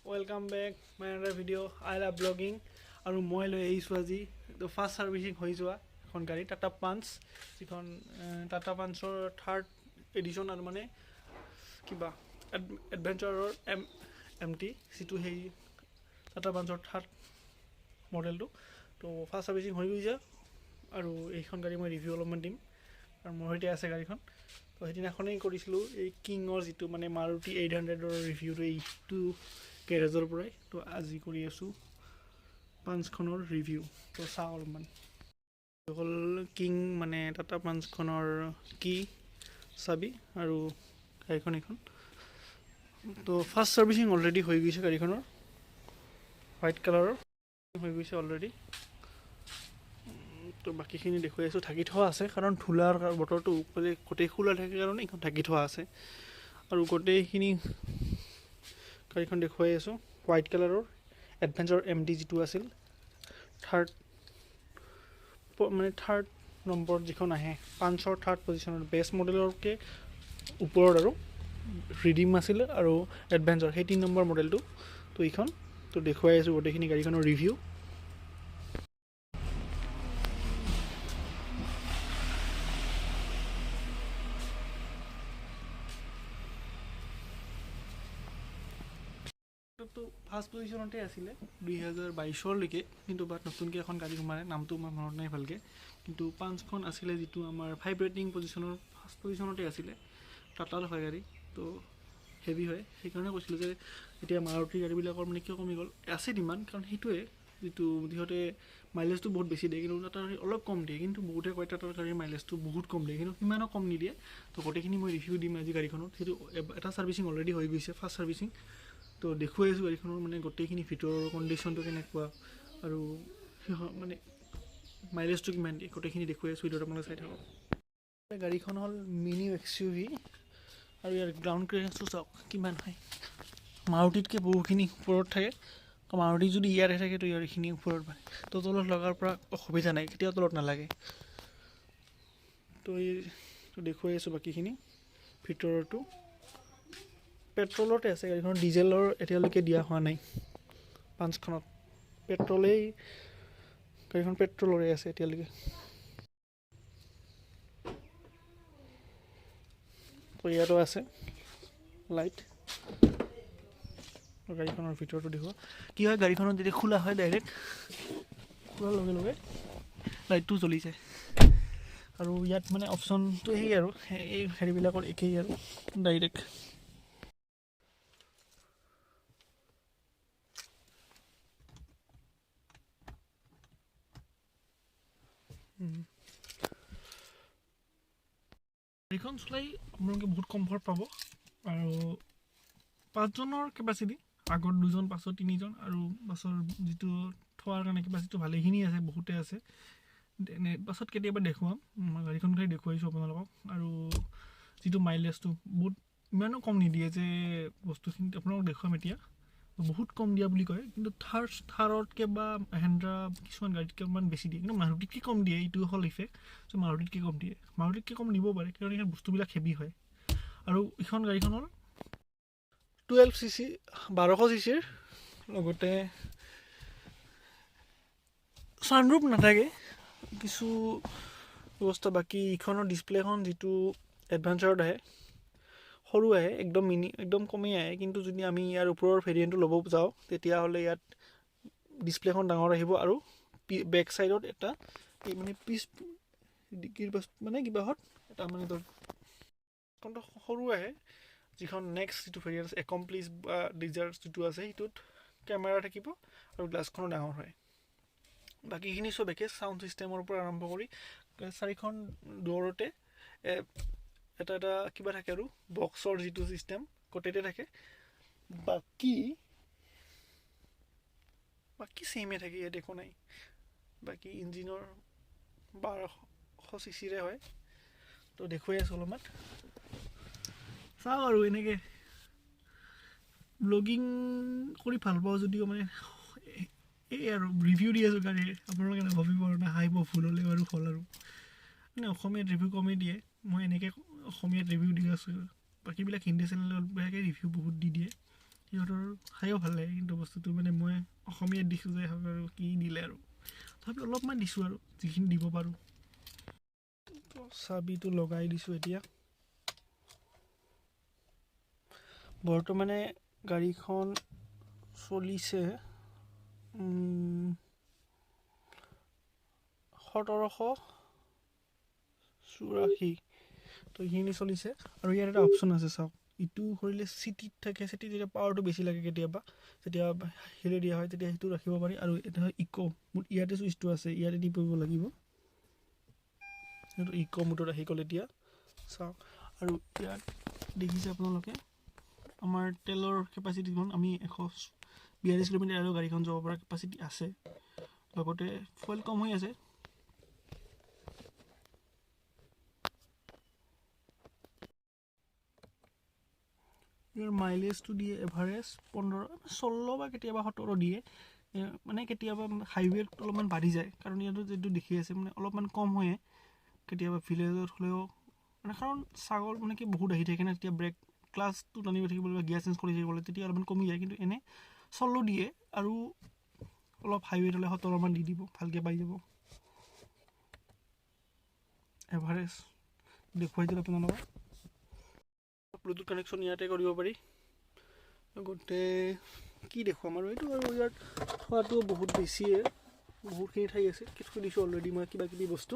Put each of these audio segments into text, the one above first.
Welcome back my another video I love blogging. আৰু মই লৈ আহিছোঁ আজি ফাৰ্ষ্ট ছাৰ্ভিচিং হৈ যোৱা এখন গাড়ী টাটা পাঞ্চ, যিখন টাটা পাঞ্চৰ থাৰ্ড এডিশ্যন আৰু মানে কিবা এডভেঞ্চাৰৰ এম এম টি যিটো সেই টাটা পাঞ্চৰ থাৰ্ড মডেলটো। তো ফাৰ্ষ্ট ছাৰ্ভিচিং হৈ গৈছে আৰু এইখন গাড়ী মই ৰিভিউ অলপমান দিম আৰু মোৰ সৈতে আছে গাড়ীখন। তো সেইদিনাখনেই কৰিছিলোঁ এই কিঙৰ যিটো মানে মাৰুতি 800ৰ ৰিভিউটো এইটো গেৰেজৰ পৰাই। তো আজি কৰি আছোঁ পাঞ্চখনৰ ৰিভিউ। তো চাওঁ অলপমান হ'ল কিং মানে টাটা পাঞ্চখনৰ কি চাবি আৰু গাড়ীখন এইখন। তো ফাৰ্ষ্ট ছাৰ্ভিচিং অলৰেডি হৈ গৈছে গাড়ীখনৰ, হোৱাইট কালাৰৰ হৈ গৈছে অলৰেডি। তো বাকীখিনি দেখুৱাই আছোঁ, ঢাকি থোৱা আছে কাৰণ ধূলাৰ বতৰটো গোটেই খোলা থাকে কাৰণে এইখন ঢাকি থোৱা আছে। আৰু গোটেইখিনি গাড়ীখন দেখুৱাই আছোঁ হোৱাইট কালাৰৰ এডভেঞ্চাৰ এম ডি যিটো আছিল থাৰ্ড মানে থাৰ্ড নম্বৰত যিখন আহে পাঞ্চৰ থাৰ্ড পজিশ্যনত বেষ্ট মডেলতকৈ ওপৰত আৰু ৰিডিম আছিলে আৰু এডভেঞ্চাৰ সেই 3 নম্বৰ মডেলটো। তো এইখন তো দেখুৱাই আছোঁ গোটেইখিনি গাড়ীখনৰ ৰিভিউ। তো ফাৰ্ষ্ট পজিশ্যনতে আছিলে 2022লৈকে, কিন্তু বাট নতুনকৈ এখন গাড়ী সোমালে, নামটো মই মনত নাই ভালকৈ, কিন্তু পাঞ্চখন আছিলে যিটো আমাৰ 5 ৰেটিং পজিশ্যনৰ ফাৰ্ষ্ট পজিশ্যনতে আছিলে। টাটাৰ হয় গাড়ী, তো হেভি হয়, সেইকাৰণে কৈছিলোঁ যে এতিয়া মাৰুতি গাড়ীবিলাকৰ মানে কিয় কমি গ'ল, আছে ডিমাণ্ড কাৰণ সেইটোৱে যিটো সিহঁতে মাইলেজটো বহুত বেছি দিয়ে, কিন্তু টাটাৰ গাড়ী অলপ কম দিয়ে। কিন্তু বহুতে কয় টাটাৰ গাড়ীৰ মাইলেজটো বহুত কম দিয়ে, কিন্তু সিমানো কম নিদিয়ে। তো গোটেইখিনি মই ৰিভিউ দিম আজি গাড়ীখনত। সেইটো এটা ছাৰ্ভিচিং অলৰেডি হৈ গৈছে ফাৰ্ষ্ট ছাৰ্ভিচিং। তো দেখুৱাই আছোঁ গাড়ীখনৰ মানে গোটেইখিনি ভিতৰৰ কণ্ডিশ্যনটো কেনেকুৱা আৰু মানে মাইলেজটো কিমান দিয়ে, গোটেইখিনি দেখুৱাই আছোঁ। ভিডিঅ'টো আপোনালোকে চাই থাকক। গাড়ীখন হ'ল মিনি এক্স ইউ ভি আৰু ইয়াৰ গ্ৰাউণ্ড ক্লিয়াৰেঞ্চটো চাওক কিমান হয়, মাৰুতিতকৈ বহুখিনি ওপৰত থাকে। মাৰুতি যদি ইয়াতে থাকে তো ইয়াৰ এইখিনি ওপৰত পায়, তো তলত লগাৰ পৰা অসুবিধা নাই, কেতিয়াও তলত নালাগে। তো এই দেখুৱাই আছোঁ বাকীখিনি ভিতৰতো পেট্ৰলতে আছে গাড়ীখন, ডিজেলৰ এতিয়ালৈকে দিয়া হোৱা নাই পাঞ্চখনত, পেট্ৰলেই গাড়ীখন পেট্ৰলৰে আছে এতিয়ালৈকে। তো ইয়াতো আছে লাইট। গাড়ীখনৰ ভিতৰটো দেখুওৱা কি হয়, গাড়ীখনত যেতিয়া খোলা হয় ডাইৰেক্ট খোলাৰ লগে লগে লাইটটো জ্বলি যায়। আৰু ইয়াত মানে অপশ্যনটো সেই আৰু এই হেৰিবিলাকৰ একেই আৰু ডাইৰেক্ট। গাড়ীখন চলাই আপোনালোকে বহুত কমফৰ্ট পাব আৰু 5জনৰ কেপাচিটি, আগত 2জন পাছত 3জন আৰু পাছৰ যিটো থোৱাৰ কাৰণে কেপাচিটিটো ভালেখিনি আছে, বহুতে আছে। এনে পাছত কেতিয়াবা দেখুৱাম, মই গাড়ীখন খালি দেখুৱাইছোঁ আপোনালোকক। আৰু যিটো মাইলেজটো বহুত ইমানো কম নিদিয়ে যে বস্তুখিনি আপোনালোকক দেখুৱাম এতিয়া, বহুত কম দিয়া বুলি কয়, কিন্তু থাৰতকৈ বা মহেন্দ্ৰা কিছুমান গাড়ীতকৈ অকণমান বেছি দিয়ে, কিন্তু মাৰুতিতকৈ কম দিয়ে। এইটো হ'ল ইফেক্ট চ' মাৰুতিতকৈ কম দিয়ে, মাৰুতিতকৈ কম দিব পাৰে কাৰণ ইয়াৰ বস্তুবিলাক হেভি হয়। আৰু এইখন গাড়ীখন হ'ল 12 চি চি, 1200 চি চিৰ, লগতে ছানৰুফ নাথাকে কিছু ব্যৱস্থা। বাকী ইখনৰ ডিছপ্লেখন যিটো এডভাঞ্চাৰত আহে সৰু আহে, একদম মিনি, একদম কমেই আহে, কিন্তু যদি আমি ইয়াৰ ওপৰৰ ভেৰিয়েণ্টটো ল'ব যাওঁ তেতিয়াহ'লে ইয়াত ডিছপ্লেখন ডাঙৰ আহিব আৰু বেক ছাইডত এটা এই মানে পিছ ডিকিৰ পাছ মানে কিবাহত এটা মানে সৰু আহে। যিখন নেক্সট যিটো ভেৰিয়েণ্ট আছে একমপ্লিছ বা ডিজাৰ্ট যিটো আছে সেইটোত কেমেৰা থাকিব আৰু গ্লাছখনো ডাঙৰ হয়। বাকীখিনি চব একে, চাউণ্ড ছিষ্টেমৰ পৰা আৰম্ভ কৰি 4খন ডোৰতে এটা এটা কিবা থাকে আৰু বক্সৰ যিটো ছিষ্টেম গোটেইতে থাকে। বাকী বাকী ছেইমে থাকে, ইয়াত একো নাই। বাকী ইঞ্জিনৰ 1200 চি চিৰে হয়। তো দেখুৱাই আছোঁ অলপমান, চাওঁ আৰু এনেকৈ ব্লগিং কৰি ভাল পাওঁ যদিও মানে এই আৰু ৰিভিউ দি আছোঁ গাড়ীৰ, আপোনালোকে নাভাবিব আৰু নাহাঁহিব, ভুল হ'লে বাৰু হ'ল আৰু মানে অসমীয়াত ৰিভিউ কমেই দিয়ে, মই এনেকৈ অসমীয়াত ৰিভিউ দি আছোঁ। বাকীবিলাক হিন্দী চেনেলবিলাকে ৰিভিউ বহুত দি দিয়ে, সিহঁতৰ খায়ো ভাল লাগে, কিন্তু বস্তুটো মানে মই অসমীয়াত দিছোঁ যে আৰু কি দিলে আৰু তথাপি অলপমান দিছোঁ আৰু যিখিনি দিব পাৰোঁ। চাবিটো লগাই দিছোঁ এতিয়া। বৰ্তমানে গাড়ীখন চলিছে 1784, তো এইখিনি চলিছে। আৰু ইয়াত এটা অপশ্যন আছে চাওক, ইটো কৰিলে চিটিত থাকে, চিটিত যেতিয়া পাৱাৰটো বেছি লাগে কেতিয়াবা, যেতিয়া হিলে দিয়া হয় তেতিয়া সেইটো ৰাখিব পাৰি। আৰু এটা হয় ইক' মোড, ইয়াতে চুইচটো আছে, ইয়াতে টিপিব লাগিব, সেইটো ইক' মোডত আহি গ'ল এতিয়া চাওক। আৰু ইয়াত দেখিছে আপোনালোকে আমাৰ তেলৰ কেপাচিটিখন, আমি 142 কিলোমিটাৰ আৰু গাড়ীখন যাব পৰা কেপাচিটি আছে, লগতে ফুৱেল কম হৈ আছে। ইয়াৰ মাইলেজটো দিয়ে এভাৰেজ 15 16 বা কেতিয়াবা 17 দিয়ে, মানে কেতিয়াবা হাইৱেত অলপমান বাঢ়ি যায়, কাৰণ ইয়াতো যিটো দেখি আছে মানে অলপমান কম হয় কেতিয়াবা ভিলেজত হ'লেও, মানে কাৰণ ছাগল মানে কি বহুত আহি থাকে না, তেতিয়া ব্ৰেক ক্লাছটো টানিব থাকিব লাগিব, গিয়াৰ চেঞ্জ কৰি থাকিব লাগে, তেতিয়া অলপমান কমি যায়। কিন্তু এনে 16 দিয়ে আৰু অলপ হাইৱেত হ'লে 17মান দি দিব, ভালকৈ পাই যাব এভাৰেজ। দেখুৱাই দিলোঁ আপোনালোকক। ব্লুটুথ কানেকশ্যন ইয়াতে কৰিব পাৰি। লগতে কি দেখুৱাম আৰু এইটো, আৰু ইয়াত থোৱাটো বহুত বেছিয়ে, বহুতখিনি ঠাই আছে, থৈ দিছোঁ অলৰেডি মই কিবা কিবি বস্তু।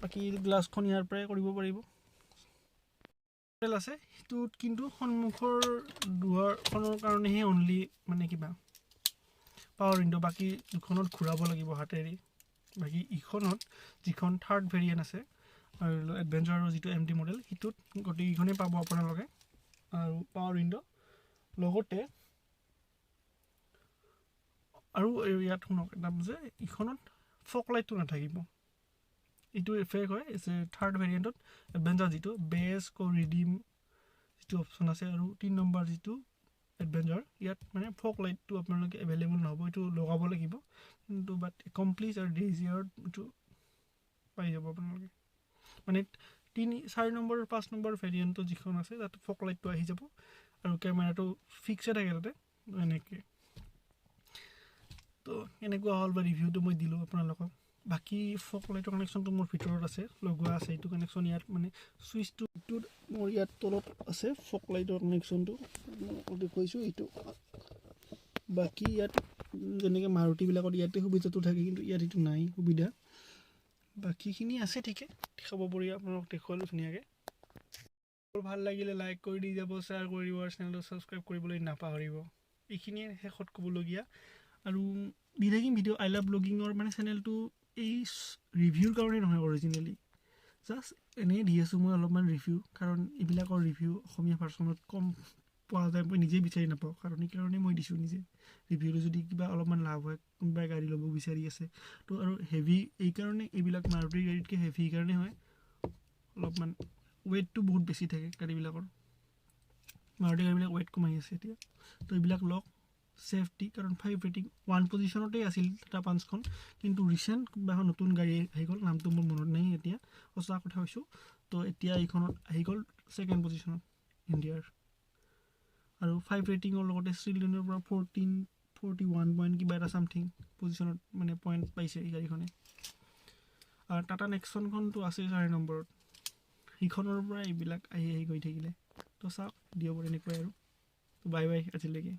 বাকী গ্লাছখন ইয়াৰ পৰাই কৰিব পাৰিব। আছে সেইটোত কিন্তু সন্মুখৰ দুৱাৰখনৰ কাৰণেহে অনলি মানে কিবা পাৱাৰ উইণ্ড', বাকী দুখনত ঘূৰাব লাগিব হাতেৰে। বাকী ইখনত যিখন থাৰ্ড ভেৰিয়েণ্ট আছে আৰু এডভেঞ্চাৰৰ যিটো এম টি মডেল, সেইটোত গোটেইকেইখনেই পাব আপোনালোকে, আৰু পাৱাৰ উইণ্ড' লগতে। আৰু ইয়াত শুনক এটা যে ইখনত ফক লাইটটো নাথাকিব, এইটো এফেক্ট হয় থাৰ্ড ভেৰিয়েণ্টত এডভেঞ্চাৰ যিটো বেছ ৰিডিম যিটো অপশ্যন আছে, আৰু 3 নম্বৰ যিটো এডভেঞ্চাৰ, ইয়াত মানে ফক লাইটটো আপোনালোকে এভেইলেবল নহ'ব, এইটো লগাব লাগিব কিন্তু। বাট কমপ্লিট আৰু ডিজিয়াৰত এইটো পাই যাব আপোনালোকে। মানে 3 4 নম্বৰ 5 নম্বৰ ভেৰিয়েণ্টটো যিখন আছে তাত ফক লাইটটো আহি যাব, আৰু কেমেৰাটো ফিক্সে থাকে তাতে এনেকৈ। তো এনেকুৱা হ'ল বা ৰিভিউটো মই দিলোঁ আপোনালোকক। বাকী ফক লাইটৰ কানেকশ্যনটো মোৰ ভিতৰত আছে, লগোৱা আছে এইটো কানেকশ্যন। ইয়াত মানে চুইচটো এইটোত মোৰ ইয়াত তলত আছে ফক লাইটৰ কানেকশ্যনটো, দেখুৱাইছোঁ এইটো। বাকী ইয়াত যেনেকৈ মাৰুতিবিলাকত ইয়াতে সুবিধাটো থাকে, কিন্তু ইয়াত এইটো নাই সুবিধা। বাকীখিনি আছে ঠিকে, দেখাব পাৰি আপোনালোকক দেখুৱালোঁ ধুনীয়াকৈ। ভাল লাগিলে লাইক কৰি দি যাব, শ্বেয়াৰ কৰি দিব, আৰু চেনেলটো ছাবস্ক্ৰাইব কৰিবলৈ নাপাহৰিব। এইখিনিয়ে শেষত ক'বলগীয়া। আৰু দি থাকিম ভিডিঅ' I love ব্লগিঙৰ মানে চেনেলটো এই ৰিভিউৰ কাৰণে নহয়, অৰিজিনেলি জাষ্ট এনেই দি আছোঁ মই অলপমান ৰিভিউ, কাৰণ এইবিলাকৰ ৰিভিউ অসমীয়া ভাৰ্চনত কম পোৱা যায়, মই নিজেই বিচাৰি নাপাওঁ, কাৰণ সেইকাৰণে মই দিছোঁ নিজে ৰিভিউটো। যদি কিবা অলপমান লাভ হয়, কোনোবাই গাড়ী ল'ব বিচাৰি আছে তো, আৰু হেভি এইকাৰণে এইবিলাক মাৰুতি গাড়ীতকৈ হেভি এইকাৰণে হয়, অলপমান ৱেইটটো বহুত বেছি থাকে গাড়ীবিলাকৰ। মাৰুতি গাড়ীবিলাক ৱেইট কমাই আছে এতিয়া, তো এইবিলাক লওক ছেফটি, কাৰণ 5 ৰেটিং 1 পজিশ্যনতেই আছিল টাটা পাঞ্চখন, কিন্তু ৰিচেণ্ট কোনোবা এখন নতুন গাড়ী আহি গ'ল, নামটো মোৰ মনত নাই এতিয়া, সঁচা কথা কৈছোঁ। তো এতিয়া এইখনত আহি গ'ল 2nd পজিশ্যনত ইণ্ডিয়াৰ, আৰু 5 ৰেটিঙৰ লগতে চিলড্ৰেনৰ পৰা 1441 পইণ্ট কিবা এটা চামথিং পজিশ্যনত মানে পইণ্ট পাইছে এই গাড়ীখনে। আৰু টাটা নেক্সনখনটো আছে 4 নম্বৰত, সেইখনৰ পৰা এইবিলাক আহি আহি গৈ থাকিলে। তো চাওক দিয়ক এনেকুৱাই আৰু। বাই বাই আজিলৈকে।